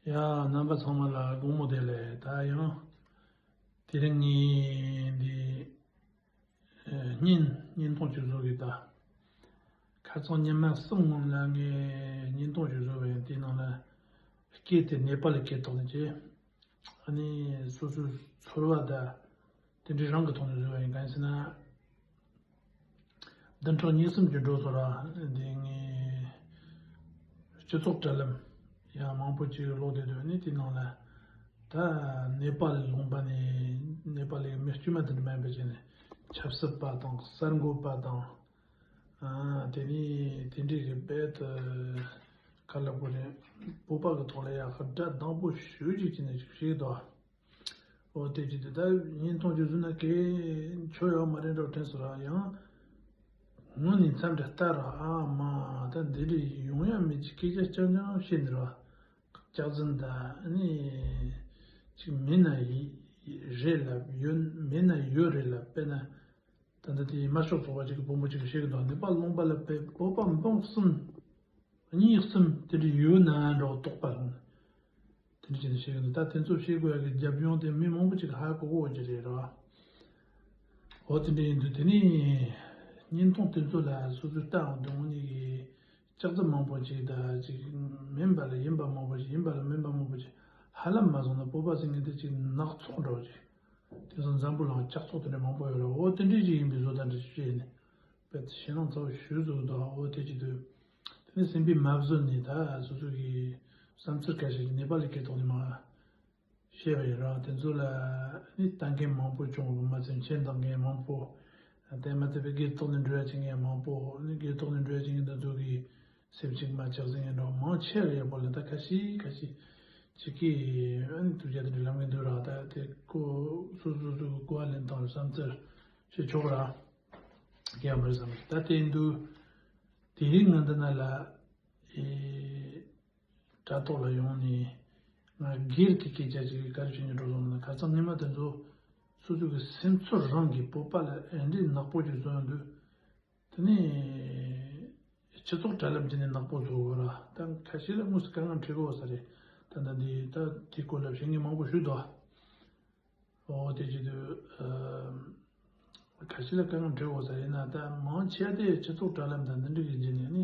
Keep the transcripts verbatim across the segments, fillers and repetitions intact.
ཡ། རྣམ་པ་ཚང་མ་ལ་དགོང་མོ་བདེ་ལེགས། ད་ཡང་དེ་རིང་ངས་འདི་ཨ་བརྙན་བརྙན་ཐུང་ཅིག་བཟོ་གི། ད་ཁ་སང་ཉི་མ་གསུམ་སྔོན་ལ་ངས་བརྙན་ཐུང་ཅིག་བཟོས་པ་ཡིན། དེའི་ནང་ལ་སྐད་དེ་ནེ་པ་ལི་སྐད་ཐོག་ནས་བྱས། ཨ་ནི་སོ་སོའི་ཚོར་བ་དང་དེ་འདྲའི་རང་གི་ཐོག་ནས་བཟོས་པ་ཡིན། གང་ཡིན་ཟེར་ན། བདུན་ཕྲག་གཉིས་གསུམ་གྱི་འགྲོ་སོང་ར། འདི་ངའི་སྤྱི་ཚོགས་དྲ་ལམ་ཡང་མང་པོ་ཅིག་ཀློག་བསྡད་འདུག་ནི་དེའི་ནང་ལ་ད་ནེ་པ་ལི་ལུང་པ་ནས་ནེ་པ་ལི་མི་དཀྱུས་མ་དེ་འདྲ་མིན་པ་བྱས་ནས་ཆབ་སྲིད་པ་དང་གསར་འགོད་པ་དང་། ཨ་དེ་ནས་དེ་འདྲའི་གི་རྦད་དེ་ག་ལབ་དགོས་རེད། བོད་པ་གི་ཐོག་ལ་ཡང་དགྲ་དང་པོ་ཞུ་རྒྱུ་ཅིག་ནས་ཅིག་བྱས་འདུག་འོ་དེ་བྱས་དུས་ད་བརྙན་ཐུང་ཅིག་བཟོས་ན་གལ་ཆེ་ཡོད་མ་རེད་འདྲ་དྲན་སོང་ར། ཡང་ངོ་ནས་མཚམས་འདྲ་ལྟ་ར། ཨ་མ་ད་འདི་འདྲ་ཡོང་ཡ་མེད་ཅིག་སྐད་ཆ་རྐྱང་རྐྱང་བཤད་ནི་ར། སྐྱག་རྫུན་ད་ཨ་ནི་ཅིག་མེད་ན་ཡི་རེད་ལབ། ཡོད་མེད་ན་ཡོད་རེད་ལབ། དཔེར་ན་ད་ལྟ་དེ་དམར་ཤོག་ཚོགས་པ་ཅིག་གི་བུ་མོ་ཅིག་གིས་བཤད་གི་འདུག་ནེ་པ་ལི་ལུང་པ་ལ་བོད་པ་འབུམ་གསུམ་གཉིས་གསུམ་དེ་འདྲ་ཡོད་ན་འདྲ་བོ་དོགས་པ་ལངས། དེ་འདྲ་བྱས་ནས་བཤད་གི་འདུག་ད་དེ་ཚོ་བཤད་དགོས་ཡ་གི་རྒྱབ་ལྗོངས་དེ་མི་མང་པོ་ཅིག་ཧ་གོ་གོ་གི་རེད་ར། འོ་དེ་འདྲ་ཡིན་དུས་དེ་ནས་བརྙན་ཐུང་དེ་ཚོ་ལ་སོ་སོའི་ལྟ་འོང་དུས་དངོས་གནས་ཀྱི་ལྕགས་རྩི་མང་པོ་ཅིག་དང་ཅིག་མིན་པ་ལ་ཡིན་པ་མང་པོ་ཞིག་ཡིན་པ་ལ་མིན་པ་མང་པོ་ཅིག་ཧ་ལམ་མ་སོང་ན་བོད་པ་ཟེར་མཁན་དེ་ཅིག་ནག་ཚོགས་འདྲ་བོ་ཅིག་དེང་སང་འཛམ་བུ་གླིང་ལྕགས་ཚོགས་དེ་འདྲ་མང་པོ་ཡོད་ར། འོ་དེ་འདྲ་ཅིག་ཡིན་པའི་བཟོ་ལྟ་འདྲ་ཅིག་བྱས་ནས་དཔེ་ཞེད་སྣང་ཚ་བོ་ཞེ་པོ་བཟོ་གི་འདུག་འོ་དེ་བྱེད་དུས་དེ་ནས་སེམས་པའི་མ་བཟོད་ནས་ད་སོ་སོ་གི་བསམ་ཚུལ་ཁ་ཤས་ནེ་པ་ལི་སྐད་ཐོག་ནས་མར་བཤད་པ་ཡིན་ར། དེ་ཚོ་ལ་ནི་ལྟ་མཁན་མང་པོ་བྱུང་བ་མ་ཚད་མཆན་འདེབས་མཁན་མང་པོ། དེ་མ་ཚད་པའི་སྒེར་ཐོག་ནས་འགྲོ་ཡ་བྱེད་མཁན་མང་པོ། ནི་སྒེར་ཐོག་ནས་འགྲོ་ཡ་བྱེད་མཁན་དེ་ཚོ་གིས་སེམས་གཅིག་མ་ཆགས་ཟེར་མཁན་འདྲ་བོ་མང་ཆེ་བ་ཡོད་པ་ལ། ད་ཁ་ཤས་ཁ་ཤས་ཅིག་གིས་ཨ་ནི་ཐུགས་རྗེ་དེ་འདྲ་ལབ་མཁན་འདུག་ར། ད་དེ་ཁོ་སོ་སོ་སོ་གི་གོ་བ་ལེན་སྟངས་བསམ་ཚུལ་བཤད་ཆོག་ར། རྒྱག་མི་རེད་བསམ། ད་དེ་འདུག་དེ་རིང་ང་འདི་ན་ལ་ཨེ་དྲ་ཐོག་ལ་ཡོང་ནས་ང་སྒེར་གྱི་སྐད་ཆ་ཅིག་ག་རེ་བྱེད་མཁན་འགྲོ་སོང་ན། ཁ་སང་ཉི་མ་དེ་ཚོ་སོ་སོ་གི་སེམས་ཚོར་རང་གིས་བོད་པ་ལ་ཨེ་འདྲའི་ནག་པོ་ཅིག་བཟོ་ཡོང་དུས། དེ་ནས་སྤྱི་ཚོགས་དྲ་ལམ་དེ་ནས་ནག་པོ་བཟོ་དགོས་ར། ད་ཁ་ཤས་ལ་དངོས་སུ་དཀའ་ངལ་འཕྲད་དགོས་ས་རེད། ད་ད་འདི་ད་དེའི་སྐོར་ལ་བཤད་མཁན་མང་པོ་ཞིག་འདུག་འོ་དེ་བྱེད་དུས་ཨ་ཁ་ཤས་ལ་དཀའ་ངལ་འཕྲད་དགོས་ས་རེད། ན་ད་མང་ཆེ་དེ་སྤྱི་ཚོགས་དྲ་ལམ་དང་འདི་འདྲ་གི་རྗེས་ནས་ནི་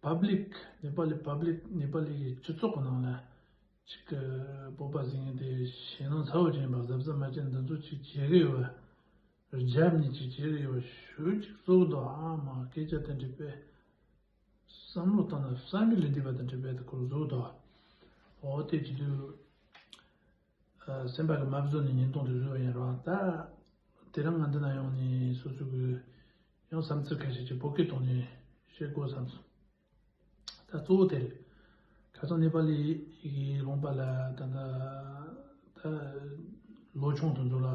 པབ་ལིག་ནེ་པ་ལི་པབ་ལིག་ནེ་པ་ལི་གི་སྤྱི་ཚོགས་ཀྱི་ནང་ལ་ཅིག་གི་བོད་པ་ཟེར་མཁན་དེ་ཞེད་སྣང་ཚ་བོ་ཅན་པ་གཟབ་གཟབ་མ་བྱས་འདི་ཚོ་ཅིག་བྱེད་གི་ཡོད་པ། རྒྱབ་ནས་ཅིག་བྱེད་ཀྱི་ཡོད་ཞུ་ཅིག་བཟོ་གི་འདུག་ཨ་མ་སྐད་ཆ་དེ་འདྲ་དཔེ་བསམ་བློ་བཏང་ན་བསམ་གྱི་ལས་འདས་པ་དེ་འདྲ་དཔེ་དེ་ཁོར་བཟོ་གི་འདུག་འོ་དེ་བྱེད་དུས་ཨ་སེམས་པ་གི་མ་བཟོད་ནས་བརྙན་ཐུང་དེ་བཟོས་པ་ཡིན་རོགས། ད་དེ་རིང་ང་འདི་ན་ཡོང་ནས་སོ་སོ་གི་ཡང་བསམ་ཚུལ་ཁ་ཤས་ཅིག་བོད་སྐད་ཐོག་ནས་བཤད་དགོས་བསམ་སོང་། ད་གཙོ་བོ་དེ་རེད། ཁ་སང་ནེ་པ་ལི་ཡི་ལུང་པ་ལ་ད་ལྟ་ད་ལོ་ཆུང་དེ་ཚོ་ལ་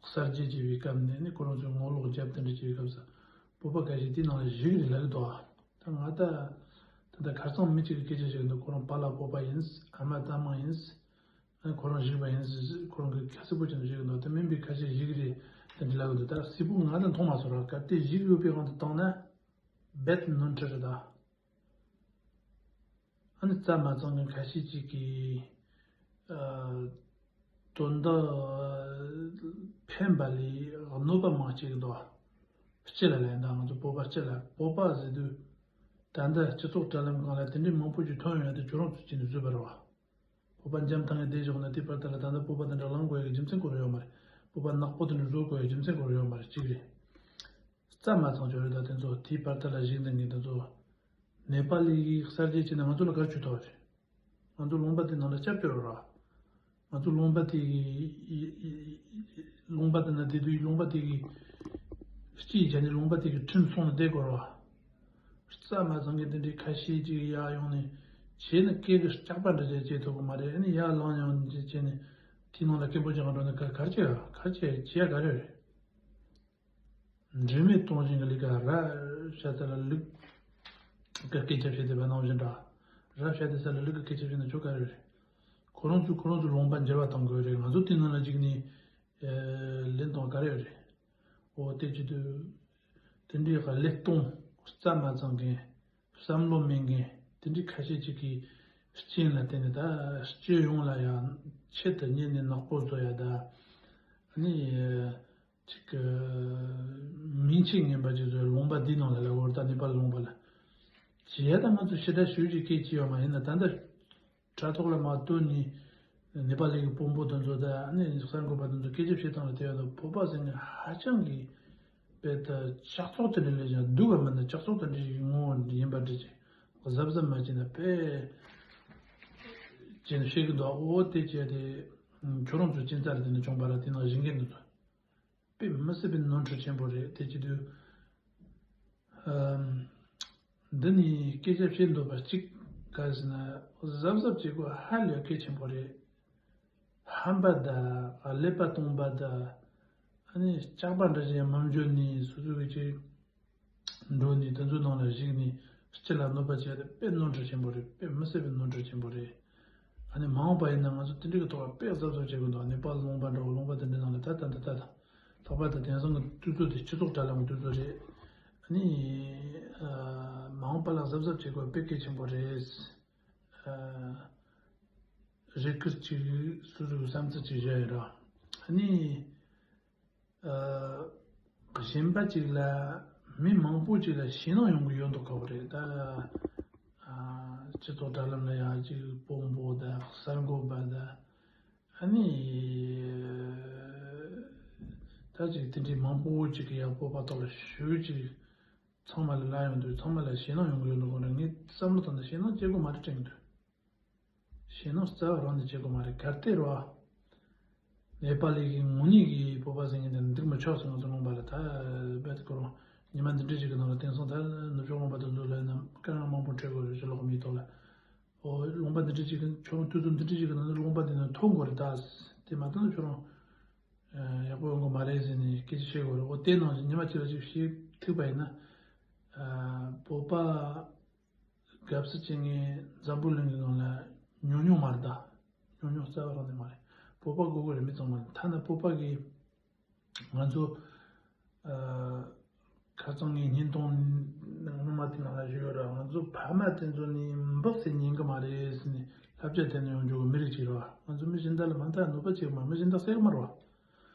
གསར་བརྗེ་བྱས་པའི་སྐབས་ནས་ནི་ཁོ་རང་ཚོའི་ངོ་ལོག་རྒྱབ་དེ་འདྲ་བྱས་པའི་སྐབས་སུ་བོད་པ་ཁ་ཤས་དེའི་ནང་ལ་ཞུགས་རེད་ལབ་ཀྱི་འདུག་ད་ང་ད་ད་ལྟ་ཁ་སང་མི་གཅིག་གིས་སྐད་ཆ་བཤད་ཀྱི་འདུག་ཁོ་རང་པཱ་ལགས་བོད་པ་ཡིན། ཨ་མ་རྟ་མང་ཡིན། ཁོ་རང་ཞུགས་པ་ཡིན་ཟེར་ཁོ་རང་གིས་གསལ་པོ་བྱས་ནས་བཤད་ཀྱི་འདུག་དེ་མིན་པའི་ཁ་ཤས་ཞུགས་རེད་དེ་འདྲ་ལབ་ཀྱི་འདུག་ད་གསལ་པོ་ང་ལ་མཐོང་མ་སོང་ར། གལ་ཏེ་ཞུགས་ཡོད་པའི་དབང་དུ་བཏང་ན་རྦད་ནོར་འཁྲུལ་རེད་ད། ཨ་ནི་རྩ་མ་ཚང་མཁན་ཁ་ཤས་ཅིག་གིས་ཨ་དོན་དག་ཕན་པ་ལས་གནོད་པ་མང་སྐྱེ་གི་འདུག་སྤྱི་ལ་ལན་དང་ང་ཚོ་བོད་པ་སྤྱི་ལ་བོད་པ་ཟེར་དུས་ད་ལྟ་སྤྱི་ཚོགས་དྲ་ལམ་སྒང་ལ་དེ་འདྲའི་མང་པོ་ཞིག་ཐོན་ཡོང་ཡ་དེ་ཁྱོད་རང་ཚོ་བྱས་ནས་བཟོས་པ་རེད་བ། བོད་པ་འཇམ་ཐང་ངེ་བསྡད་བཞག་ན་དེའི་བར་དུ་ལ་ད་ལྟ་བོད་པ་དེ་འདྲ་ལངས་དགོས་ཡ་གི་རྒྱུ་མཚན་ཁོ་རང་ཡོད་མ་རེད། བོད་པ་ནག་པོ་དེ་འདྲ་བཟོ་དགོས་ཡ་རྒྱུ་མཚན་ཁོ་རང་ཡོད་མ་རེད། གཅིག་རེད། རྩ་མ་ཚང་ཆོག་རེད། ད་དེ་ཚོ་དེའི་བར་དུ་ལ་ཞིག་འདི་ངས་དེ་ཚོ་ནེ་པ་ལི་གི་གསར་བརྗེ་བྱས་ན་ང་ཚོ་ལ་ག་རེ་བྱུང་ཐུབ་རེད། ང་ཚོ་ལུང་པ་དེ་ནང་ལ་སྐྱབས་བཅོལ་ར། ང་ཚོ་ལུང་པ་དེ་གི་ལུང་པ་དེ་ན་བསྡད་དུས་ལུང་པ་དེ་གི་སྤྱིའི་ཆ་ནས་ལུང་པ་དེ་གི་ཁྲིམས་སྲུང་ནས་བསྡད་དགོས་ར། རྩ་མ་ཚང་གི་དེ་འདྲའི་ཁ་ཤས་ཅིག་ཡར་ཡོང་ནས་བྱས་ན་སྐད་གི་སྐྱག་པ་འདྲ་བྱས་བྱས་ཐུབ་གི་མ་རེད། ཨ་ནི་ཡར་ལངས་ཡོང་བྱས་ནས་དེའི་ནང་ལ་སྐད་འབོད་རྒྱག་ག་འགྲོ་ན་ག་ག་རེ་བྱེད་ཡ་ག་རེ་བྱེད་བྱེད་ཡ་ག་རེ་རེད། འབྲེལ་མེད་གཏོང་བཞིན་གྱི་ལས་ཀ་ར་བཤད་ཚད་ལ་ལུག་གི་སྐད་ཆ་བཤད་བསྡད་པ་ནང་བཞིན་འདྲ། ར་བཤད་བསྡད་ས་ལ་ལུག་གི་སྐད་ཆ་བཤད་ན་ཆོ་ག་རེ་རེད། ཁོ་རང་ཚོས་ཁོ་རང་ཚོའི་ལུང་པ་འགྱུར་བ་གཏོང་དགོས་རེད། ང་ཚོ་དེ་ནང་ལ་འཇིགས་ནས་ལེན་གཏོང་ག་རེ་རེད། འོ་དེ་བྱེད་དུས་དེ་འདྲའི་ལས་གཏོང་རྩ་མ་ཚང་མཁན། བསམ་བློ་མེད་མཁན་དེ་འདྲའི་ཁ་ཤས་ཅིག་གིས་ རྐྱེན་ལ་བརྟེན་ནས་ད་སྤྱི་ཡོངས་ལ་ཡང་ཆེད་དུ་གཉེར་ནས་ནག་པོ་བཟོ་ཡ་ད། ཨ་ནི་ཅིག་གི་མིང་ཆེ་ངན་པ་ཅིག་བཟོས་ལུང་པ་འདིའི་ནང་ལ་ལ་འོར་ད་ནེ་པ་ལི་ལུང་པ་ལ་བྱས་ད་ང་ཚོ་ཕྱི་དྲག་ཞུ་རྒྱུ་སྐད་ཅིག་ཡོད་མ་ཡིན་ན་ད་ལྟ་དྲ་ཐོག་ལ་མ་བཏོན་ནས་ནེ་པ་ལི་གི་དཔོན་པོ་དེ་ཚོ་ད་ཨ་ནི་གསར་འགོད་པ་དེ་ཚོ་སྐད་ཆ་བཤད་སྟངས་ལ་བལྟས་ཡོད་ན་བོད་པ་ཟེར་མཁན་ཧ་ཅང་གི་དཔེ་ད་ལྕགས་ཐོག་དེ་འདྲ་ལས་ཀྱང་སྡུག་ག་མིན་ན་ལྕགས་ཐོག་དེ་འདྲ་ཞིག་ངོ་བོ་ཡིན་པ་འདྲ་ཅིག་གཟབ་གཟབ་མ་བྱས་ན་དཔེ་ཅན་བཤད་གི་འདུག་འོ་དེ་བྱས་ཏེ་ཁྱོད་རང་ཚོའི་ཅན་ཙ་ལ་དེ་ནས་བྱུང་བ་ལ་དེ་ནང་བཞིན་གྱི་འདུག་དཔེ་མི་སྲིད་པའི་ནོར་འཁྲུལ་ཆེན་པོ་རེད། དེ་བྱེད་དུས་ཨམ། འདི་ནས་སྐད་ཆ་བཤད་འདོད་པ་གཅིག་ག་རེ་ཟེར་ན་གཟབ་གཟབ་བྱེད་དགོས་ཧ་ལས་གལ་ཆེན་པོ་རེད། ཧམ་པ་དང་ཀླད་པ་སྟོང་པ་དང་ཨ་ནི་སྐྱག་པ་འདྲ་ཞིག་མ་འཇོན་ནས་སོ་སོ་གི་ཅིག་འགྲོ་ནས་དེ་ཚོའི་ནང་ལ་ཞུགས་ནས་སྤྱི་ལ་གནོད་པ་བྱས་ཏེ་དཔེ་ནོར་འཁྲུལ་ཆེན་པོ་རེད། དཔེ་མི་སྲིད་པའི་ནོར་འཁྲུལ་ཆེན་པོ་རེད། ཨ་ནི་མ་འོངས་པ་ཡིན་ན་ང་ཚོ་དེ་འདྲ་གི་ཐོག་ལ་དཔེ་གཟབ་གཟབ་བྱེད་དགོས་འདུག་ནེ་པ་ལི་ལུང་པ་འདྲ་བོ་ལུང་པ་དེ་འདྲའི་ནང་ལ་ད་ལྟ་འདི་ལྟ་དང་། ལྷག་པར་དུ་དེང་སང་གི་དུས་ཚོད་དེ་སྤྱི་ཚོགས་དྲ་ལམ་གྱི་དུས་ཚོད་རེད། ཨ་ནི་ཨ་མ་འོངས་པ་ལ་གཟབ་གཟབ་བྱེད་དགོས་དཔེ་གལ་ཆེན་པོ་རེད། ཨ་རེ་སྐུལ་ཅིག་སོ་སོའི་བསམ་ཚུལ་ཅིག་བཞག་ཡོད་ར། ཨ་ནི་ཨ་གཞན་པ་ཅིག་ལ་མི་མང་པོ་ཅིག་ལ་ཞེད་སྣང་ཡོང་གི་ཡོད་མདོག་ཁ་པོ་རེད་ད། ཨ་སྤྱི་ཚོགས་དྲ་ལམ་ལ་ཡང་ཅིག་དཔོན་པོ་དང་གསར་འགོད་པ་དང་། ཨ་ནི། ད་ཅིག་དེ་འདྲའི་མང་པོ་ཅིག་གིས་ཡང་བོད་པ་ཐོག་ལ་ཞུ་ཅིག་ཚང་མ་ལ་ལབ་ཡོང་དུས་ཚང་མ་ལ་ཞེད་སྣང་ཡོང་གི་ཡོད་འདུག་གོ་ངས་བསམ་བློ་བཏང་ན་ཞེད་སྣང་སྐྱེ་དགོས་མ་རེད་དྲན་གི་འདུག་ཞེད་སྣང་རྩ་བ་རང་ནས་སྐྱེ་དགོས་མ་རེད། གལ་ཏེ་རོ། ནེ་པ་ལི་གི་ངོ་ཉིད་ཀྱིས་བོད་པ་ཟེར་མཁན་དེ་འདུག་མི་ཆོག་ཟེར་ང་ཚོ་ལུང་པ་ལ་ད་རྦད་དེ་ཁོ་རང་ཉི་མ་འདི་འདྲ་ཞིག་གི་ནང་ལ་དེང་སང་ད་ནུབ་ཕྱོགས་ལུང་པ་དེ་ཚོ་ལ་ཡིན་ན་དཀའ་ངལ་མང་པོ་འཕྲད་དགོས་རེད་ཕྱི་ལོགས་མིའི་ཐོག་ལ། ཨོ་ལུང་པ་འདི་འདྲ་ཞིག་གི་ཁྱོད་རང་དུས་ཚོད་འདི་འདྲ་ཞིག་གི་ནང་ནས་ལུང་པ་འདི་ནས་ཐོན་དགོས་རེད་ད། དེ་མ་ཐོན་ན་ཁྱོད་རང་ཡག་པོ་ཡོང་གི་མ་རེད་ཟེར་ནས་སྐད་ཆ་བཤད་དགོས་རེད། ཨོ་དེ་ནང་བཞིན་ཉི་མ་གཅིག་ལ་ཅིག་བཤད་ཐུབ་པ་ཡིན་ན་བོད་པ་དགའ་བསུ་བྱེད་མཁན་འཛམ་བུ་གླིང་གི་ནང་ལ་ཉུང་ཉུང་མ་རེད་ད། ཉུང་ཉུང་རྩ་བ་རང་ནས་མ་རེད། བོད་པ་དགོས་དགོས་རེད་མི་ཚང་མ་ལ། ཐ་ན་བོད་པ་གི་ང་ཚོ་ཨ་ཁ་སང་ངས་བརྙན་ཐུང་སྔོན་མ་དེ་ནང་ལ་བཞུགས་ཡོད་ར། ང་ཚོ་ཕ་མ་དེ་ཚོ་ནི་འབག་ཟེར་ཉན་གི་མ་རེད་ཟེར་ནས་བསླབ་བྱ་དེ་ནས་ཡོང་རྒྱུ་མི་རིགས་ཅིག་ར། ང་ཚོ་མི་གཞན་དག་ལ་མ་མཐའ་གནོད་པ་བྱེད་གི་མ་མི་གཞན་དག་བསད་གི་མ་རེད་བ།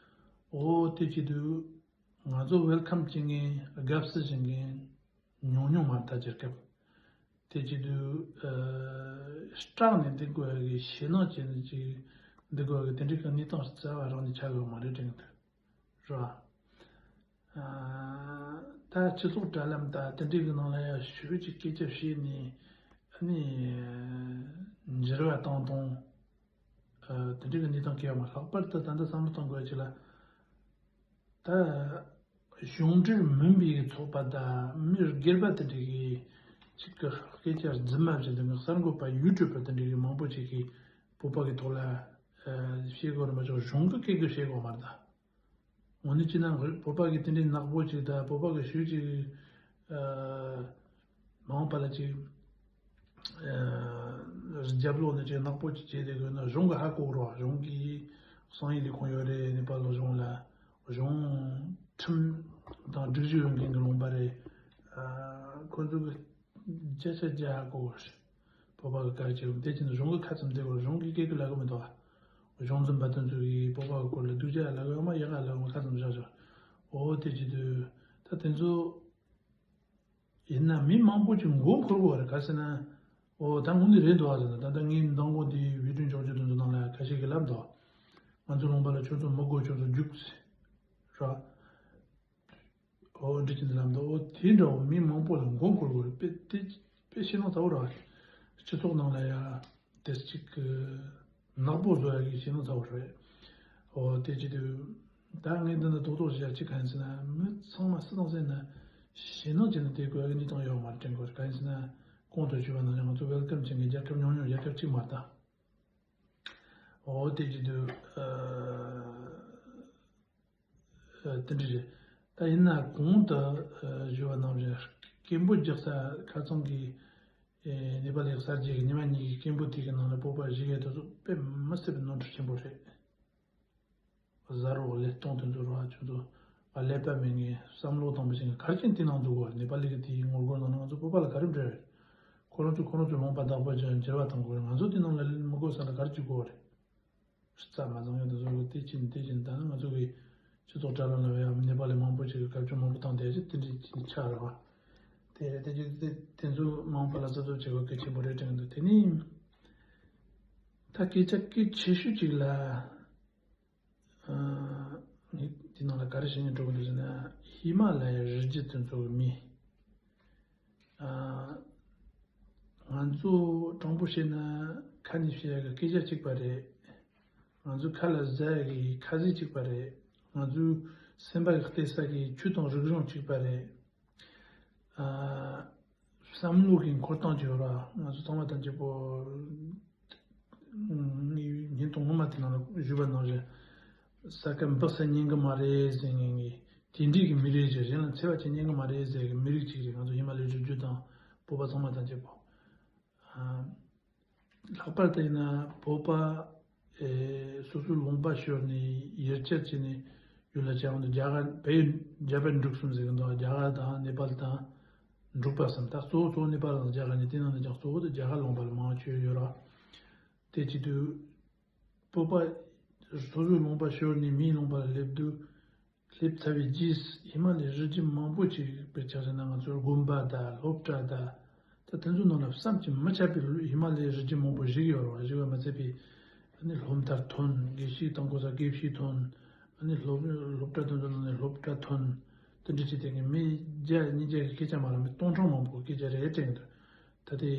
འོ་དེ་བྱེད་དུས་ང་ཚོ་ཝེལ་ཁམ་བྱེད་མཁན་དགའ་བསུ་བྱེད་མཁན་ཉུང་ཉུང་མ་རེད་ད་རྒྱལ་ཁབ། དེ་བྱེད་དུས་ཨ་སྐྲག་ནས་འདུག་དགོས་ཡ་གི་ཞེད་སྣང་བྱས་ནས་ཅིག་འདུག་དགོས་ཡ་གི་དེ་འདྲའི་གི་གནས་སྟངས་རྩ་བ་རང་ནས་ཆགས་ཡོད་མ་རེད་དྲན་གི་འདུག་ར། ཨ་ད་སྤྱི་ཚོགས་དྲ་ལམ་དང་དེ་འདྲའི་གི་ནང་ལ་ཡ་ཞུ་ཅིག་སྐད་ཆ་བཤད་ནས་ཨ་ནི་འགྱུར་བ་བཏང་སྟངས་ཨ་དེ་འདྲའི་གི་གནས་སྟངས་སྐྱེ་བ་མ་ལྷག་པར་དུ་ད་ལྟ་བསམ་བློ་གཏོང་དགོས་ཡ་ཅིག་ལ། ད་གཞུང་འབྲེལ་མིན་པའི་ཚོགས་པ་དང་མི་སྒེར་པ་དེ་འདྲ་གིས་གཅིག་གི་སྐད་ཆ་རྫུན་མ་བྱས་འདུག་གསར་འགོད་པ་ཡུ་ཊུབ་པ་དེ་འདྲ་གིས་མང་པོ་ཅིག་གིས་བོད་པ་གི་ཐོག་ལ་ཨ་བཤད་དགོས་རེད་མ་གཏོགས་གཞུང་གི་སྐད་གིས་བཤད་དགོས་མ་རེད་ད། འོ་ན་ཅི་ན་བོད་པ་གི་དེ་འདྲའི་ནག་པོ་ཅིག་དང་བོད་པ་གི་ཞུ་ཅིག་ཨ་མ་འོངས་པ་ལ་ཅིག་ཨ་རྒྱབ་ལོགས་ནས་ཅིག་ནག་པོ་ཅིག་བྱས་ཏེ་དགོས་ན་གཞུང་གི་ཧ་གོ་རོགས། གཞུང་གི་གསང་ཡིག་ལས་ཁུངས་ཡོད་རེད། ནེ་པ་ལ་གཞུང་ལ་གཞུང་ཁྲིམས་དང་སྒྲིག་གཞི་ཡོད་མཁན་གྱི་ལུང་པ་རེད། ཨ་ཁོ་ཚོ་གི་བརྒྱ་ཆ་བརྒྱ་ཧ་གོ་རེད། བོད་པ་གི་ག་རེ་བྱེད་དགོས་དེ་ཅི་ན་གཞུང་གི་ཁ་ཙམ་བསྡད་དགོས། གཞུང་གི་སྐད་གི་ལ་གོ་མི་འདུག་ཨ། གཞུང་འཛིན་པ་དེ་ཚོ་གིས་བོད་པ་གི་སྐོར་ལ་སྡུག་ཅག་ལ་གོ་ཡོད་མ་ཡག་ག་ལ་གོ་ཁ་ཙམ་བཞག་ཆོག་འོ་དེ་བྱེད་དུས་ད་དེ་ཚོ། ཡིན་ན་མི་མང་པོ་ཅིག་མགོ་འཁོར་གི་ཡོད་རེད། ག་ཟེར་ན། འོ་ད་དངོས་གནས་རེད་འདུག་ཨ་ཟེར་ན། ད་ལྟ་ངའི་མདང་དགོང་དེའི་བི་ཌིའོ་འཇོག་རྒྱུ་དེ་ཚོ་ནང་ལ་ཁ་ཤས་ཀྱིས་ལབ་འདུག་ང་ཚོ་ལུང་པ་ལ་ཁྱོད་ཚོ་མི་དགོས། ཁྱོད་ཚོ་རྒྱུགས་ཟེར། ར། འོ་འདྲི་ཅིག་འདི་ལབ་འདུག་འོ་དེ་འདྲ་བོ་མི་མང་པོ་ལ་མགོ་འཁོར་གི་ཡོད་རེད། དཔེ་དེ་དཔེ་ཞེད་སྣང་ཚ་བོ་ར། སྤྱི་ཚོགས་ནང་ལ་ཡ། དེ་གཅིག་གི་ནག་པོ་བཟོ་ཡ་གི་ཞེད་སྣང་ཚ་བོ་རེད། འོ་དེ་བྱེད་དུས་ད་ངས་འདི་ནས་རྡོག་རྡོག་བཤད་ཅིག་གང་ཡིན་ཟེར་ན། མི་ཚང་མ་སུ་དང་སུ་ཡིན་ན་ཞེད་སྣང་བྱས་ནས་བསྡད་དགོས་ཡ་གི་གནས་སྟངས་ཡོད་མ་རེད་དྲན་དགོས་རེད། གང་ཡིན་ཟེར་ན་གོང་དུ་ཞུས་པ་ནང་བཞིན་ང་ཚོ་ཝེལ་ཀམ་བྱེད་མཁན་རྒྱལ་ཁབ་ཉུང་ཉུང་རྒྱལ་ཁབ་གཅིག་མ་རེད་ད། འོ་དེ་བྱེད་དུས་ཨ། ཨ་དེ་འདྲ་རེད། ད་ཡིན་ན་གོང་དུ་ཨ་ཞུས་པ་ནང་བཞིན་སྐད་འབོད་རྒྱག་ས་ཁ་ཚང་གི་ཨེ་ནེ་པ་ལི་གསར་བརྗེ་གི་ཉི་མ་གཉིས་ཀྱི་སྐད་འབོད་དེ་གི་ནང་ལ་བོད་པ་བཞུགས་ཡས་དེ་ཚོ་དཔེ་མི་སྲིད་པའི་ནོར་འཁྲུལ་ཆེན་པོ་རེད། བཟའ་རོགས་ལས་སྟངས་དེ་ཚོ་རོགས་ཁྱོད་ཚོ་ཀླད་པ་མེད་མཁན་བསམ་བློ་གཏོང་མི་ཤེས་མཁན་ག་རེ་བྱས་ནས་དེ་ནང་འཛུལ་དགོས་རེད། ནེ་པ་ལི་གི་དེའི་ངོ་རྒོལ་ནང་ན་ང་ཚོ་བོད་པ་ལ་ག་རེ་འབྲེལ་བ་ཡོད། ཁོ་རང་ཚོ་ཁོ་རང་ཚོའི་ལུང་པ་བདག་པོ་བྱས་འགྱུར་བ་གཏོང་དགོས་རེད། ང་ཚོ་དེ་ནང་ལ་མི་དགོས་ས་ལ་ག་རེ་བྱེད་དགོས་རེད། རྩ་མ་བཟང་ཡོད་དེ་ཚོ་གི་དེ་ཕྱིན་དེ་ཕྱིན་ད་ནི་ང་ཚོ་གི་སྤྱི་ཚོགས་དྲ་ལམ་ལ་ཡང་ནེ་པ་ལི་མང་པོ་ཞིག་གིས་སྐད་ཆ་མང་པོ་བཏང་བསྡད་ཅིག་དེ་འདྲའི་ཅིག་ཆགས་རེད་བ། དེ་རེད། དེ་ཅིག་དེ་དེ་ཚོ་མང་པོ་ལ་གཟབ་གཟབ་བྱེད་དགོས་གལ་ཆེན་པོ་རེད་དྲན་གི་འདུག་དེ་ནི་ད་སྐད་ཆ་གལ་ཆེ་ཤོས་ཅིག་ལ། ཨ། ངས་འདི་ནང་ལ་ག་རེ་བཤད་སྙིང་འདོད་ཀྱི་འདུག་ཟེར་ན། ཧི་མ་ལ་ཡའི་རི་རྒྱུད་དེ་ཚོ་གི་མི། ཨ། ང་ཚོ་དྲང་པོ་བཤད་ན་ཁ་ནས་བཤད་ཡག་གི་སྐད་ཆ་གཅིག་པ་རེད། ང་ཚོའི་ཁ་ལ་ཟ་ཡག་གི་ཁ་ཟས་གཅིག་པ་རེད། ང་ཚོའི་སེམས་པ་གི་གཏད་ས་གི་ཆོས་དང་རིག་གཞུང་གཅིག་པ་རེད། ཨ། བསམ་བློ་གི་འཁོར་སྟངས་ཀྱི་ཡོད་ར། ང་ཚོ་ཚང་མ་དང་གཅིག་པོ། ཉིན་དང་སྔོན་མ་དེ་ནང་ལ་ཞུས་པ་ནང་བཞིན། ས་ཁ་འབག་ས་ཉན་གི་མ་རེད་ཟེར་མཁན་གྱི་དེ་འདྲའི་གི་མི་རིགས་ཅིག་གཞན་ལ་འཚེ་བ་བྱེད་ཉན་གི་མ་རེད་ཟེར་གི་མི་རིགས་ཅིག་རེད། ང་ཚོ་ཧི་མ་ལའི་རི་རྒྱུད་དང་བོད་པ་ཚང་མ་དང་གཅིག་པོ། ཨ། ལྷག་པར་དུ་ཡིན་ན་བོད་པ། ཨེ། སོ་སོའི་ལུང་པ་ཤོར་ནས་ཡར་རྒྱས་བྱས་ནས་ཡུལ་ལ་བྱས་ཡོང་དུས་རྒྱ་གར་བལ་ཡུལ་རྒྱ་བལ་འབྲུག་གསུམ་ཟེར་གི་འདུག་རྒྱ་གར་དང་ནེ་པཱལ་དང་འབྲུག་པ་གསུམ། ད་གཙོ་བོ་གཙོ་བོ་ནེ་པཱལ་དང་རྒྱ་གར་གཉིས། དེ་ནང་ནས་ཀྱང་གཙོ་བོ་དེ་རྒྱ་གར་ལུང་པ་ལ་མང་ཆེ་ཡོད་ར། དེ་བྱེད་དུས་བོད་པ་སོ་སོའི་ལུང་པ་ཤོར་ནས་མིའི་ལུང་པ་ལ་སླེབས་དུས། སླེབས་ཚར་བའི་རྗེས་ཧི་མ་ལའི་རི་རྒྱུད་མང་པོ་ཅིག་དཔེར་ཆ་བཞག་ན་ང་ཚོར་དགོན་པ་དང་སློབ་གྲྭ་དང་། ད་དེ་ཚོའི་ནང་ལ་བསམ་གྱིས་མི་ཁྱབ་པའི་ཧི་མ་ལའི་རི་རྒྱུད་མང་པོ་བཞུགས་ཡོད་རེད་བ། བཞུགས་པ་མ་ཚད་པའི་ཨ་ནི་སློབ་མཐར་ཐོན། དགེ་བཤེས་དང་གོ་ས་དགེ་བཤེས་ཐོན། ཨ་ནི་སློབ་སློབ་གྲྭ་དེ་ཚོའི་ནང་ནས་སློབ་གྲྭ་ཐོན། དེ་འདྲ་བྱས་ཏེ་མི་བརྒྱ་ཉིས་བརྒྱ་གི་སྐད་ཆ་མ་རེད། མི་སྟོང་ཕྲག་མང་པོ་གི་སྐད་ཆ་རེད་དྲན་གི་འདུག་ད་དེ་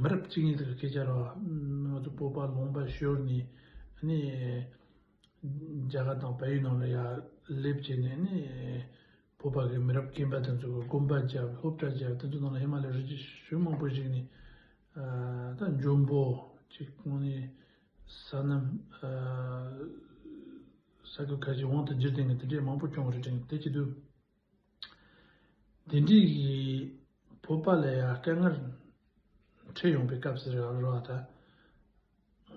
མི་རབས་གཅིག་གཉིས་དེ་གི་སྐད་ཆ་རེད་བ། ང་ཚོ་བོད་པ་ལུང་པ་ཤོར་ནས་ཨ་ནི། རྒྱ་གར་དང་བལ་ཡུལ་ནང་ལ་ཡར་སླེབས་བྱས་ནས་ནི། བོད་པ་གི་མི་རབས་རྒན་པ་དེ་ཚོ་གི་དགོན་པ་བརྒྱབ། སློབ་གྲྭ་བརྒྱབ། དེ་ཚོ་ནང་ལ་ཧི་མ་ལའི་རི་རྒྱུད་ཞེ་མང་པོ་ཞིག་ནི། ཨ། ད་འཇོན་པོ་ཅིག་ངོ་ནས་ས་གནས། ཨ། ས་ཁུལ་ཁ་ཤས་དབང་དུ་བསྒྱུར་བསྡད་མཁན་དེ་འདྲས་མང་པོ་བྱུང་བ་རེད་དྲན། དེ་བྱེད་དུས། དེ་འདྲའི་གི་བོད་པ་ལ་ཡང་དཀའ་ངལ་འཕྲད་ཡོང་པའི་སྐབས་སུ་རེད་བ། ད་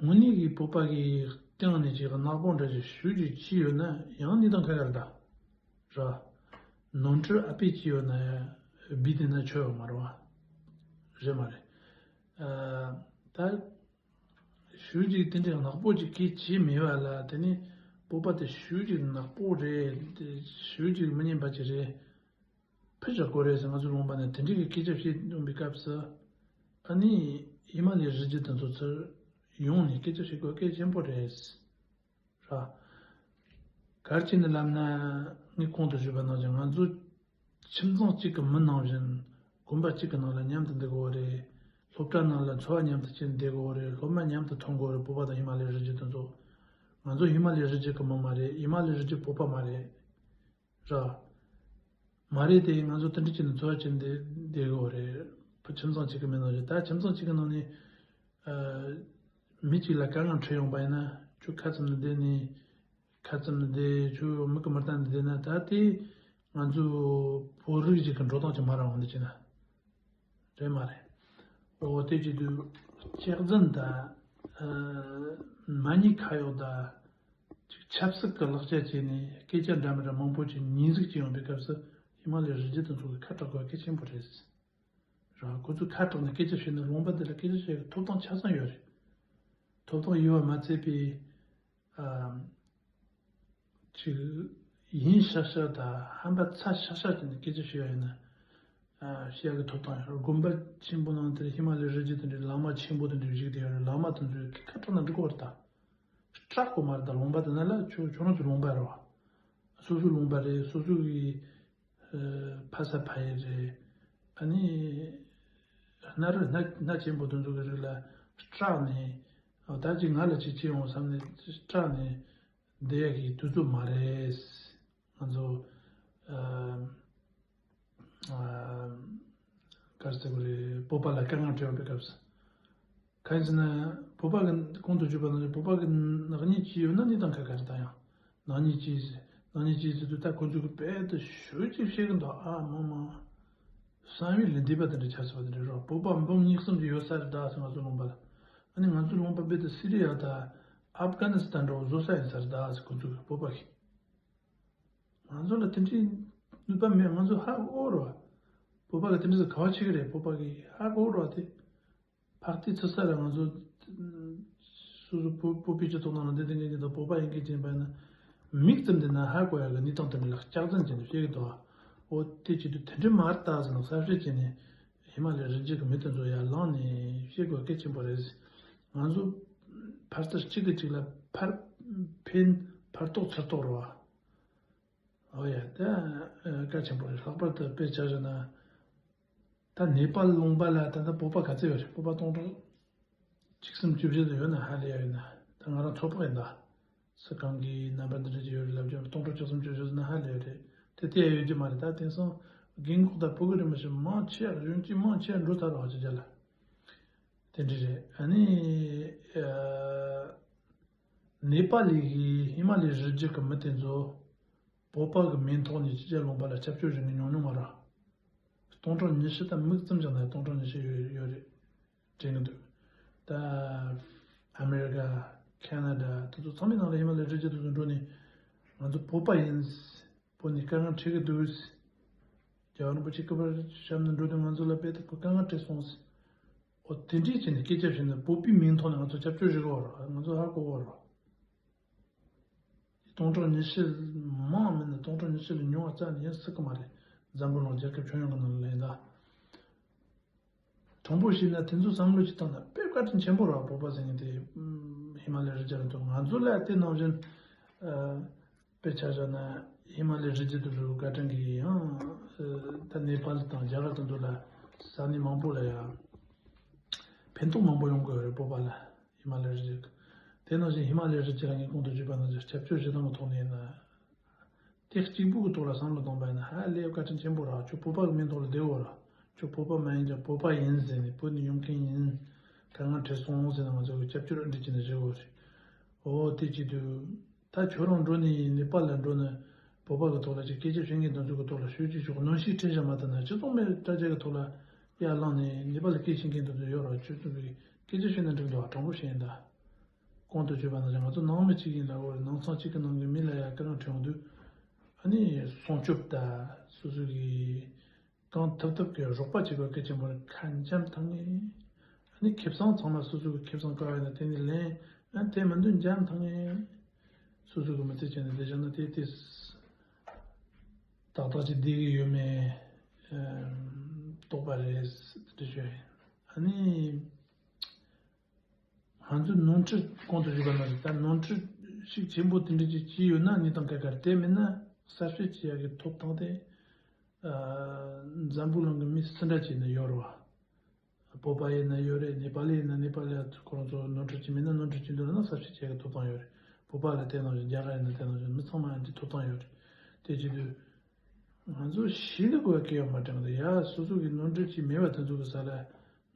དངོས་གནས་ཀྱི་བོད་པ་གི་སྟེང་ནས་ཅིག་ནག་པོ་འདྲ་ཅིག་ཞུ་ཅིག་ཅི་ཡོད་ན་ཡང་གནས་སྟངས་ཁ་ཁར་ད་ར། ནོར་འཁྲུལ་ཨ་ཕས་ཅི་ཡོད་ན་ཡང་སྦས་དེ་ན་ཆོ་ཡོད་མ་རེད་བ། རེད་མ་རེད། ཨ། ད། ཞུ་ཅིག་དེ་འདྲའི་ནག་པོ་ཅིག་གིས་བྱས་མེད་པ་ལ། དེ་ནི་བོད་པ་དེ་ཞུ་ཅིག་ནག་པོ་རེད། དེ་ཞུ་ཅིག་མི་ཉན་པ་ཅིག་རེད། ཕུད་བཞག་དགོས་རེད་ཟེར། ང་ཚོའི་ལུང་པ་ནས་དེ་འདྲའི་གི་སྐད་ཆ་བཤད་ཡོང་པའི་སྐབས་སུ། ཨ་ནི་ཧི་མ་ལའི་རི་རྒྱུད་དེ་ཚོ་ཚུར་ཡོང་ནས་སྐད་ཆ་བཤད་དགོས་གལ་ཆེན་པོ་རེད། ར། ག་རེ་བྱས་ནས་ལབ་ན། ངས་གོང་དུ་ཞུས་པ་ནང་བཞིན་ང་ཚོ་ཁྱིམ་ཚང་གཅིག་གི་མི་ནང་བཞིན་དགོན་པ་གཅིག་གི་ནང་ལ་མཉམ་དུ་འདུག་དགོས་རེད། སློབ་གྲྭ་ནང་ལ་འཚོ་བ་མཉམ་དུ་བྱས་ནས་བསྡད་དགོས་རེད། སློབ་མ་མཉམ་དུ་ཐོན་དགོས་རེད། བོད་པ་དང་ཧི་མ་ལའི་རི་རྒྱུད་དེ་ཚོ། ང་ཚོ་ཧི་མ་ལའི་རི་རྒྱུད་ཀྱི་མི་མ་རེད། ཧི་མ་ལའི་རི་རྒྱུད་བོད་པ་མ་རེད། ར། མ་རེད་དེ། ང་ཚོ་དེ་འདྲ་བྱས་ནས་འཚོ་བ་བྱས་ནས་བསྡད་དགོས་རེད། ཁྱིམ་ཚང་གཅིག་གི་མི་ནང་བཞིན། ད་ཁྱིམ་ཚང་གཅིག་གི་ནང་ནས། ཨ། མི་གཅིག་ལ་དཀའ་ངལ་འཕྲད་ཡོང་པ་ཡིན་ན། ཁྱོད་ཁ་ཙམ་ནས་བསྡད་ནས། ཁ་ཙམ་ནས་བསྡད། ཁྱོད་མི་གི་མི་ལྟ་ནས་བསྡད་ན། ད་དེ་ང་ཚོ་བོད་རིགས་ཅིག་གི་འགྲོ་སྟངས་ཅིག་མ་རེད། འོང་འདི་བྱས་ན་རེད་མ་རེད། འོ་དེ་བྱེད་དུས་སྐྱག་རྫུན་དང་། ཨ། མ་ཉེས་ཁ་གཡོག་དང་། ཅིག་ཆབ་སྲིད་ཀྱི་ལག་ཆ་བྱས་ནས་སྐད་ཆ་འདྲ་མི་འདྲ་མང་པོ་ཅིག་ཉེས་འཛུགས་བྱེད་ཡོང་པའི་སྐབས་སུ་ཧི་མ་ལའི་རི་རྒྱུད་དེ་ཚོ་གི་ཁ་གྲག་དགོས་གལ་ཆེན་པོ་རེད། ར། ཁོ་ཚོས་ཁ་གྲག་ནས་སྐད་ཆ་བཤད་ན་ལུང་པ་འདི་ལ་སྐད་ཆ་བཤད་ཀྱི་ཐོབ་ཐང་ཆ་ཚང་ཡོད་རེད། ཐོབ་ཐང་ཡོད་པ་མ་ཚད་པའི། ཨ། ཅིག་ཡིན་ཤག་ཤག་དང་ཧམ་པ་ཚ་ཤག་ཤག་བྱས་ནས་སྐད་ཆ་བཤད་ཡ་ཡིན་ན། ཨ། བཤད་ཡ་གི་ཐོབ་ཐང་ཡོད་རེད། དགོན་པ་ཆེན་པོ་ནང་དེར་ཧི་མ་ལའི་རི་རྒྱུད་དེ་འདྲའི་བླ་མ་ཆེན་པོ་དེ་འདྲ་བཞུགས་བསྡད་ཡོད་རེད། བླ་མ་དེ་ཚོས་ཁ་གྲག་ན་འགྲིག་གི་རེད་ད། སྐྲག་དགོས་མ་རེད་ད། ལུང་པ་དེ་ན་ལ་ཁྱོད་ཁྱོད་རང་ཚོའི་ལུང་པ་རེད་བ། སོ་སོའི་ལུང་པ་རེད། སོ་སོ་གི། ཨ། ཕ་ས་ཕ་ཡུལ་རེད། ཨ་ནི་སྣ་རུ་སྣ་སྣ་ཆེན་པོ་དེ་ཚོ་གི་རིགས་ལ་སྐྲག་ནས། ཨ། ད་ཅིག་ང་ལ་ཅིག་བྱེད་ཡོང་བསམ་ནས་སྐྲག་ནས་བསྡད་ཡག་གི་དུས་ཚོད་མ་རེད། ང་ཚོ། ཨ། ཨ། ག་རེ་ཟེར་དགོས་རེད། བོད་པ་ལ་དཀའ་ངལ་འཕྲད་ཡོང་པའི་སྐབས་སུ། གང་ཡིན་ཟེར་ན། བོད་པ་གི་གོང་དུ་བརྗོད་པ་ནང་བཞིན་བོད་པ་གི་ནག་ཉེས་ཅི་ཡོད་ན་གནས་སྟངས་ཁ་ཁ་རེད་ད། ཡང་ནག་ཉེས་ཅི་ནག་ཉེས་ཅི་ཟེར་དུས་ད་ཁོ་ཚོ་གི་དཔེ་དེ་ཞུ་ཅིག་བཤད་གི་འདུག་ཨ་མ་མ། བསམ་ཡུལ་ལས་འདས་པ་དེ་འདྲ་ཆགས་སོང་བ་དེ་འདྲ་རེད། བོད་པ་འབུམ་གཉིས་གསུམ་ཅིག་ཡོད་ས་རེད་ད་ཟེར། ང་ཚོ་ལུང་པ་ལ། ཨ་ནི་ང་ཚོ་ལུང་པ་རྦད་དེ་སི་རི་ཡ་དང་ཨབ་གྷ་ནི་སི་ཐན་འདྲ་བོ་བཟོ་ས་ཡིན་ས་རེད་ད་ཟེར། ཁོ་ཚོ་གི་བོད་པ་གི། ང་ཚོ་ལ་དེ་འདྲའི་ནུས་པ་མེད། ང་ཚོ་ཧ་གོ་རོ། བོད་པ་གི་དེ་འདྲ་ཟེར་ག་བ་ཆེ་གི་རེད། བོད་པ་གི་ཧ་གོ་རོགས་དེ། ཕར་དེ་ཚུད་ས་ར་ང་ཚོ་སོ་སོ་བོད་བོད་པའི་སྤྱི་ཚོགས་ནང་ལ་འདི་དེ་འགན་གྱི་དང་བོད་པ་ཡིན་གྱི་ཅན་པ་ཡིན་ན། མིག་བཙུམ་བསྡད་ན་ཧ་གོ་ཡ་གི་གནས་སྟངས་དེ་འདྲ་ལ་སྐྱག་རྫུན་བྱས་ནས་བཤད་གི་འདུག་འོ་དེ་བྱེད་དུས་དེ་འདྲ་མ་རེད་ད་ཟེར་ནས་གསལ་བཤད་བྱས་ནས་ཧི་མ་ལ་ཡའི་རི་རྒྱུད་ཀྱི་མི་དེ་ཚོ་ཡར་ལངས་ནས་བཤད་དགོས་གལ་ཆེན་པོ་རེད། ང་ཚོ་ཕར་ཚུར་གཅིག་གིས་གཅིག་ལ་ཕར་ཕན་ཕར་ཐོགས་ཚུར་ཐོགས་རེད་བ། ཨོ་ཡ། ད་གལ་ཆེན་པོ་རེད། ལྷག་པར་དུ་དཔེ་ཆ་བཞག་ན། ད་ནེ་པཱལ་ལུང་པ་ལ་ད་ལྟ་བོད་པ་ག་ཚད་ཡོད་རེད། བོད་པ་སྟོང་ཕྲག་གཅིག་གསུམ་བཅུ་བཞི་དུ་ཡོད་ན་ཧ་ལས་ཡ་ཡོད་ན། ད་ང་རང་ཚོད་དཔག་ཡིན་ད། སུ་གང་གིས་རྣམ་པ་འདི་འདྲ་ཅིག་ཡོད་རེད་ལབ་ཀྱང་སྟོང་ཕྲག་གཅིག་གསུམ་བཅུ་བཞི་ཟེར་ན་ཧ་ལས་ཡ་རེད། དེ་ལྟ་ཡ་ཡོད་ཀྱི་མ་རེད། ད་དེང་སང་རྒན་འཁོགས་དང་བུ་གུ་རིན་པོ་ཆེ་མང་ཆེ་གཞོན་སྐྱེས་མང་ཆེ་འགྲོ་ཚར་རོགས་ཅིག་རྒྱ་ལ། དེ་འདྲ་རེད། ཨ་ནི་ཨ། ནེ་པཱ་ལི་གི་ཧི་མ་ལའི་རི་རྒྱུད་ཀྱི་མི་དེ་ཚོ་བོད་པ་གི་མིང་ཐོག་ནས་ཕྱི་རྒྱལ་ལུང་པ་ལ་སྐྱབས་བཅོལ་བྱེད་མཁན་ཉུང་ཉུང་མ་རེད། སྟོང་ཕྲག་ཉི་ཤུ་དང་མིག་བཙུམ་ཀྱང་ན་སྟོང་ཕྲག་ཉི་ཤུ་ཡོད་ཡོད་རེད་དྲན་གི་འདུག་ད་ཨ་མེ་རི་ཀ། ཁ་ན་ཌ། དེ་ཚོ་ཚང་མའི་ནང་ལ་ཧི་མ་ལའི་རི་རྒྱུད་དེ་ཚོ་འགྲོ་ནས་ང་ཚོ་བོད་པ་ཡིན། བོད་ནས་དཀའ་ངལ་འཕྲད་གི་འདུག་རྒྱལ་བ་རིན་པོ་ཆེ་སྐུ་པར་བཤམས་ནས་འགྲོ་དུས་ང་ཚོ་ལ་དཔེ་ད་ཁོ་དཀའ་ངལ་འཕྲད་སོང་། འོ་དེ་འདྲས་བྱས་ནས་སྐད་ཆ་བཤད་ན་བོད་པའི་མིང་ཐོག་ནས་ང་ཚོ་སྐྱབས་བཅོལ་ཞུ་གི་ཡོད་རེད། ང་ཚོ་ཧ་གོ་གི་ཡོད་རེད། སྟོང་ཕྲག་ཉི་ཤུ་མང་མིན་ན་སྟོང་ཕྲག་ཉི་ཤུ་ལས་ཉུང་བ་རྩ་ནས་ཡིན་སྲིད་གི་མ་རེད། འཛམ་བུ་གླིང་རྒྱལ་ཁབ་ཁྱོན་ཡོངས་ཀྱི་ནང་ལ་ཡིན་ད། དྲང་པོ་བཤད་ན་དེ་ཚོ་བསམ་བློ་ཅིག་བཏང་ན་དཔེ་བཀའ་དྲིན་ཆེན་པོ་རེད། བོད་པ་ཟེར་མཁན་དེ་ཧི་མ་ལ་ཡའི་རི་རྒྱུད་ལ་འདུག་ང་ཚོ་ལ་དེ་ནང་བཞིན་ཨ། དཔེ་ཆ་བཞག་ན་ཧི་མ་ལའི་རི་རྒྱུད་དུ་བཞུགས་བཀའ་དྲིན་གྱིས་ཡང་ད་ནེ་པཱལ་དང་རྒྱ་གར་དང་དུ་ལ་ས་གནས་མང་པོ་ལ་ཡང་ཕན་ཐོགས་མང་པོ་ཡོང་གི་ཡོད་རེད། བོད་པ་ལ་ཧི་མ་ལའི་རི་རྒྱུད། དེ་ནང་བཞིན་ཧི་མ་ལའི་རི་རྒྱུད་ལ་ངས་གོང་དུ་བརྗོད་པ་ནང་བཞིན་སྐྱབས་བཅོལ་ཞུ་སྟངས་ཀྱི་ཐོག་ནས་ཡིན་ན། དེ་གཅིག་པུ་གི་ཐོག་ལ་བསམ་བློ་གཏོང་པ་ཡིན་ན་ཧ་ལས་བཀའ་དྲིན་ཆེན་པོ་རེད། ཁྱོད་བོད་པ་གི་མིང་ཐོག་ལ་བསྡད་ཡོད་རེད། ཁྱོད་བོད་པ་མ་ཡིན་ཀྱང་བོད་པ་ཡིན་ཟེར་ནས་བོད་ནས་ཡོང་མཁན་ཡིན། དཀའ་ངལ་འཕྲད་སོང་ཟེར་ནས་ང་ཚོ་གི་སྐྱབས་བཅོལ་འདྲི་བྱས་ནས་བཞུགས་ཡོད་རེད། འོ་དེ་བྱེད་དུས། ད་ཁྱོད་རང་འགྲོ་ནས་ནེ་པཱལ་ལ་འགྲོ་ནས་བོད་པ་གི་ཐོག་ལ་ཅིག་སྐད་ཆ་བཤད་མཁན་དེ་ཚོ་གི་ཐོག་ལ་ཤོད་ཅིག་ཤོག་གནོན་ཤུགས་སྤྲད་བཞག་མ་ཐུབ་ན་སྤྱི་ཚོགས་མི་དྲ་རྒྱ་གི་ཐོག་ལ་ཡར་ལངས་ནས་ནེ་པཱལ་ལ་སྐད་ཆ་མཁན་དེ་ཚོ་ཡོད་རེད། ཁྱོད་ཚོ་གི་སྐད་ཆ་བཤད་ན་འགྲིག་འདུག་དྲང་པོ་བཤད་ཡིན་ད། གོང་དུ་བརྗོད་པ་ནང་བཞིན་ང་ཚོ་ནང་མི་གཅིག་ཡིན་ལ་འོ་རེད། ནང་ཚང་གཅིག་གི་ནང་གི་མི་ལ་ཡ་དཀའ་ངལ་འཕྲད་ཡོང་དུས། ཨ་ནི་སྲུང་སྐྱོབ་ད་སོ་སོ་གི་གང་ཐུབ་ཐུབ་ཀྱི་རོགས་པ་བྱེད་དགོས་གལ་ཆེན་པོ་རེད། ཁ་འཇམ་ཐང་ངེ་། ཨ་ནི་ཁེ་བཟང་ཚང་མ་སོ་སོ་གི་ཁེ་བཟང་ག་བ་ཡིན་ན་དེ་ནི་ལེན། ཨ་དེ་མི་འདུག་འཇམ་ཐང་ངེ། སོ་སོ་གི་མི་ཚེ་བྱས་ནས་བསྡད་བཞག་ན་དེ་དེ་ཏག་ཏག་ཅིག་བསྡད་ཀྱི་ཡོད་མེད་རྟོགས་པ་རེད་དེ་འདྲ་ཞུ་ཡ་ཡིན། ཨ་ནི། ང་ཚོས་ནོར་འཁྲུལ་གོང་དུ་ཞུས་པ་ནང་བཞིན་ད་ནོར་འཁྲུལ་ཤུགས་ཆེན་པོ་དེ་འདྲ་ཅིག་བྱས་ཡོད་ན་གནས་སྟངས་ག་ག་རེད། དེ་མིན་ན་གསར་བཤད་བྱེད་ཡག་གི་ཐོབ་ཐང་དེ་ཨ་འཛམ་བུ་གླིང་གི་མི་སུ་འདྲ་ཅིག་ཡིན་ན་ཡོད་རེད་བ། བོད་པ་ཡིན་ན་ཡོད་རེད། ནེ་པ་ལི་ཡིན་ན་ནེ་པ་ལི་ཡ་ཁོ་རང་ཚོ་ནོར་འཁྲུལ་ཅིག་མིན་ན་ནོར་འཁྲུལ་ཅིག་འདུག་ན་གསར་བཤད་བྱེད་ཡག་གི་ཐོབ་ཐང་ཡོད་རེད། བོད་པ་ལ་དེ་ནང་བཞིན་རྒྱ་གར་ཡིན་ན་དེ་ནང་བཞིན་མི་ཚང་མ་ཡང་དེ་ཐོབ་ཐང་ཡོད་རེད། དེ་བྱེད་དུས། ང་ཚོ་ཞི་ལི་དགོས་སྐད་ཡོད་མ་དྲན་འདུག་ཡ། སོ་སོ་གི་ནོར་འཁྲུལ་ཅིག་མེད་པ་དེ་ཚོ་གི་ས་ལ་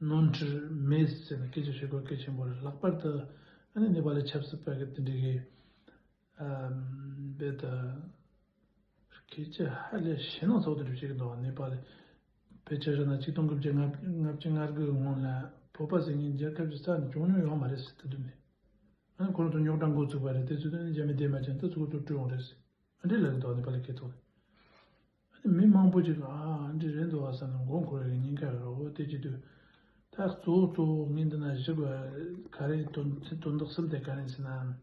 ནོར་འཁྲུལ་མེད་ཟེར་ནས་སྐད་ཆ་བཤད་དགོས་གལ་ཆེན་པོ་རེད། ལྷག་པར་དུ་ཨ་ནི་ནེ་པ་ལི་ཆབ་སྲིད་པ་གི་དེ་འདྲ་གི་ཨ་རྦད་དེ་སྐད་ཆ་ཧ་ལས་ཞེད་སྣང་ཚ་པོ་དེ་འདྲ་བཤད་གི་འདུག་ནེ་པ་ལི་ཕལ་ཆེར་ན་ཆིག་སྟོང་དགུ་བརྒྱ་ལྔ་བཅུ་ང་དགུ་གི་སྔོན་ལ་བོད་པ་ཟེར་མཁན་རྒྱལ་ཁབ་ཀྱི་ས་ནས་བྱུང་མྱོང་ཡོད་མ་རེད་ཟེར་དེ་དུས་ནས། ཨ་ནི་ཁོ་རང་ཚོ་རྙོག་དྲ་འགོ་བཙུགས་པ་རེད། དེ་ཚོ་དེ་ནས་རྒྱ་མི་བསྡད་མ་བྱུང་། ད་ཚོ་ཁོ་ཚོ་བཀྲོལ་ཡོང་རེད་ཟེར། ཨ་འདྲས་ལབ་ཀྱི་འདུག་ནེ་པ་ལི་སྐད་ཐོག་ནས། ཨ་ནི་མི་མང་པོ་ཅིག་གིས་ཨ་ཨ་འདྲས་རེད་འདུག་བ་བསམ་ནས་མགོ་འཁོར་བའི་ཉེན་ཁ་ཡོད་རེད། འོ་དེ་བྱེད་དུས་ད་གཙོ་བོ་གཙོ་བོ་ངས་འདི་ན་ཞུ་དགོས་ག་རེ་དོན་དོན་དག་གསུམ་དེ་ག་རེ་ཟེར་ན།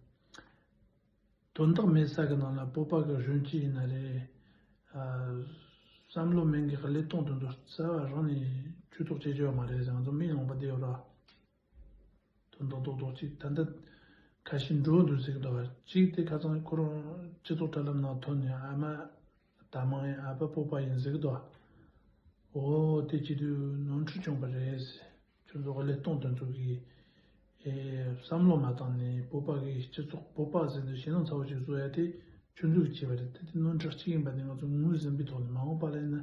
དོན་དག་མེད་ས་གི་ནང་ལ་བོད་པ་གི་གཞོན་སྐྱེས་ཡིན་ན་རེད། ཨ་བསམ་བློ་མེད་མཁན་གི་བློས་གཏོང་དེ་ཚོ་རྩ་བ་རང་ནས་ཇུས་གཏོགས་བྱེད་ཀྱི་ཡོད་མ་རེད་ཟེར། ང་ཚོ་མི་ཡོང་པ་བསྡད་ཡོད་ར། དོན་དག་རྡོག་རྡོག་ཅིག་ད་ལྟ་ཁ་ཤས་འགྲོ་འདུག་ཟེར་གི་འདུག་བ། གཅིག་དེ་ཁ་སང་ཁོ་རང་སྤྱི་ཚོགས་དྲ་ལམ་ནང་ཐོན་ནས་ཨ་མ་དྭགས་མ་ཡིན། ཨ་ཕ་བོད་པ་ཡིན་ཟེར་གི་འདུག་བ། འོ་དེ་བྱེད་དུས་ནོར་འཁྲུལ་བྱུང་བ་རེད་ཟེར། ཁྱོད་ཚོ་གི་བློས་གཏོང་དེ་ཚོ་གིས་ཨེ་བསམ་བློ་མ་བཏང་ནས་བོད་པ་གི་སྤྱི་ཚོགས་བོད་པ་ཟེར་ནས་ཞེད་སྣང་ཚ་པོ་ཞིག་བཟོ་ཡ་དེ་ཁྱོད་ཚོ་གིས་བྱས་པ་རེད། དེ་དེ་ནོར་འཁྲུལ་གཅིག་ཡིན་པ་དེ་ང་ཚོ་ངོས་ཟིན་པའི་ཐོག་ནས་མ་འོངས་པ་ལ་ཡིན་ན།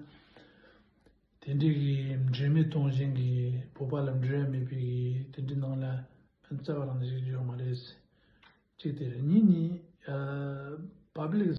དེ་འདྲའི་གི་འབྲེལ་མེད་གཏོང་བཞིན་གི་བོད་པ་ལ་འབྲེལ་བ་མེད་པའི་གི་དེ་འདྲའི་ནང་ལ་རྩ་བ་རང་ནས་ཞིག་ཡོད་མ་རེད། གཅིག་དེ་རེད། གཉིས་ནི་ཨ་པབ་ལིག་